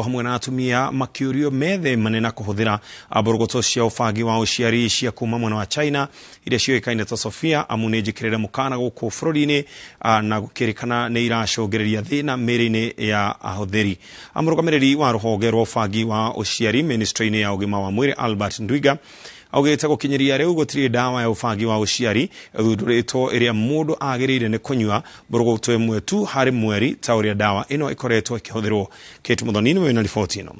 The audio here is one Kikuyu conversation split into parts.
Hamwe na atumia makiurio methemane na kuhuthira mbũrũgũtũ cia ũbangi wa ũciari cia kuma mwena wa China iria ciũĩkaine ta Sofia, amu nĩ njĩkĩrĩre mũkana gũkũ bũrũri-inĩ na gũkĩrĩkana nĩ iracũngĩrĩria thĩna mĩĩrĩ-inĩ ya ahũthĩri. Mũrũgamĩrĩri wa rũhonge rwa ũbangi wa ũciari ministry-inĩ ya ũgima wa mwĩrĩ, Albert Ndwiga, augĩte gũkinyĩria rĩu gũtirĩ ndawa ya ũbangi wa ũciari ĩthundũrĩtwo ĩrĩa mũndũ agĩrĩire nĩ kũnyua mbũrũgũtũ ĩmwe tu harĩ mweri ta ũrĩa ndawa ĩno ĩkoretwo ĩkĩhũthĩrwo. Kate Muthoni nĩwe wĩna riboti ĩno.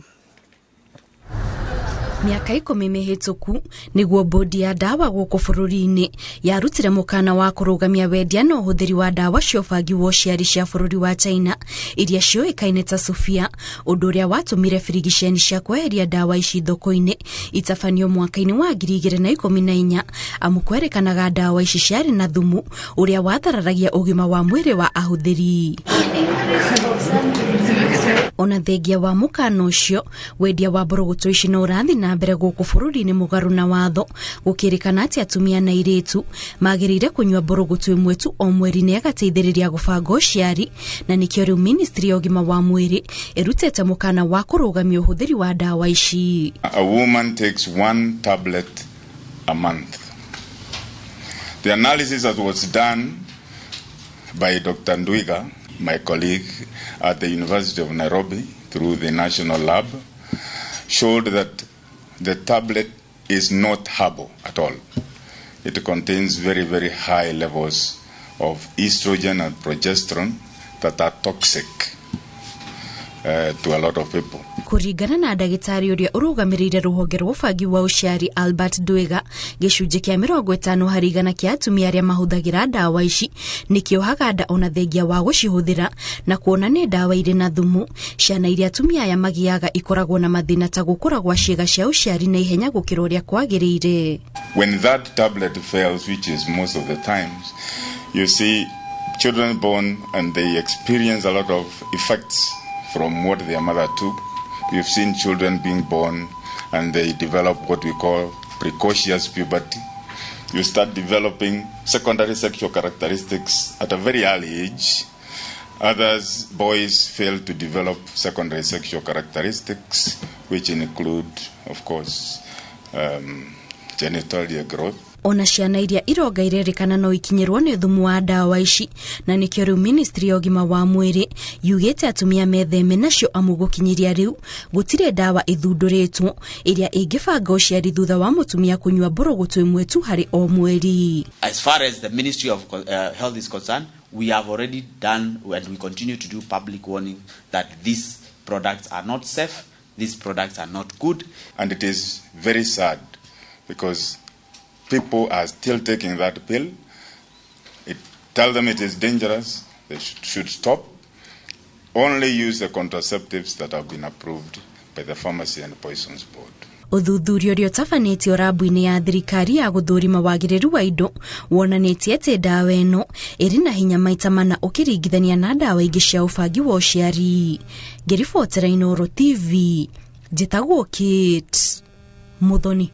Mĩaka 10 mĩhĩtũku nĩguo bodi ya ndawa gũkũ bũrũri-inĩ yarutire mũkana wa kũrũgamia wendia na ũhũthĩri wa ndawa cia ũbangi wa ũciari cia bũrũri wa China iria ciũĩkaine ta Sofia, ũndũ ũrĩa watũmire birigiceni cia kweheria ndawa ici thoko-inĩ itabanio mwaka-inĩ wa 2014, amu kwerĩkanaga ndawa ici ciarĩ na thumu ũrĩa wathararagia ũgima wa mwĩrĩ wa ahũthĩri. Ona thengia wa mũkana ũcio, wendia wa mbũrũgũtũ ici no ũrathiĩ na mbere gũkũ bũrũri-inĩ mũgarũ na watho, gũkĩrĩkana atĩ atumia na airĩtu magĩrĩire kũnyua mbũrũgũtũ ĩmwe tu o mweri nĩ agateithĩrĩria gũbanga ũciari, na nĩkĩo rĩu ministry ya ũgima wa mwĩrĩ ĩrutĩte mũkana wa kũrũgamia ũhũthĩri wa ndawa ici. A woman takes one tablet a month. The analysis that was done by Dr. Ndwiga, my colleague at the University of Nairobi through the National Lab, showed that the tablet is not herbal at all. It contains very, very high levels of estrogen and progesterone that are toxic to a lot of people. Kũringana na ndagĩtarĩ ũrĩa ũrũgamĩrĩire rũhonge rwa ũbangi wa ũciari, Albert Ndwiga, gĩcunjĩ kĩa 50% kĩa atumia arĩa mahũthagĩra ndawa ici nĩkĩohaga nda ona thengia wa gũcihũthĩra, na kuona nĩ ndawa irĩ na thumu, ciana iria atumia aya magĩaga ikoragwo na mathĩna ta gũkũra gwa ciĩga cia ũciari na ihenya gũkĩra ũrĩa kwagĩrĩire. When that tablet fails, which is most of the times, you see children born and they experience a lot of effects from what their mother took. We've seen children being born and they develop what we call precocious puberty. You start developing secondary sexual characteristics at a very early age. Others, boys, fail to develop secondary sexual characteristics, which include, of course, genitalia growth. Ona ciana iria ironga irerĩkana no ikinyĩrwo nĩ thumu wa ndawa ici, na nĩkĩo rĩu ministry ya ũgima wa mwĩrĩ yugĩte atumia metheme nacio, amu gũkinyĩria rĩu gũtirĩ ndawa ĩthundũrĩtwo ĩrĩa ĩngĩbanga ũciari thutha wa mũtumia kũnyua mbũrũgũtũ ĩmwe tu harĩ o mweri. As far as the Ministry of Health is concerned, we have already done and we continue to do public warning that these products are not safe, these products are not good. And it is very sad because people are still taking that pill. It tell them it is dangerous, they should stop. Only use the contraceptives that have been approved by the Pharmacy and Poisons Board. Ũthuthuria ũrĩa ũtabanĩtio rabu-inĩ ya thirikari ya gũthũrima wagĩrĩru wa indo wonanĩtie atĩ ndawa ĩno ĩrĩ na hinya maita mana ũkĩringithania na ndawa ingĩ cia ũbangi wa ũciari. Ngĩribotera Inooro TV, njĩtagwo Kate Muthoni.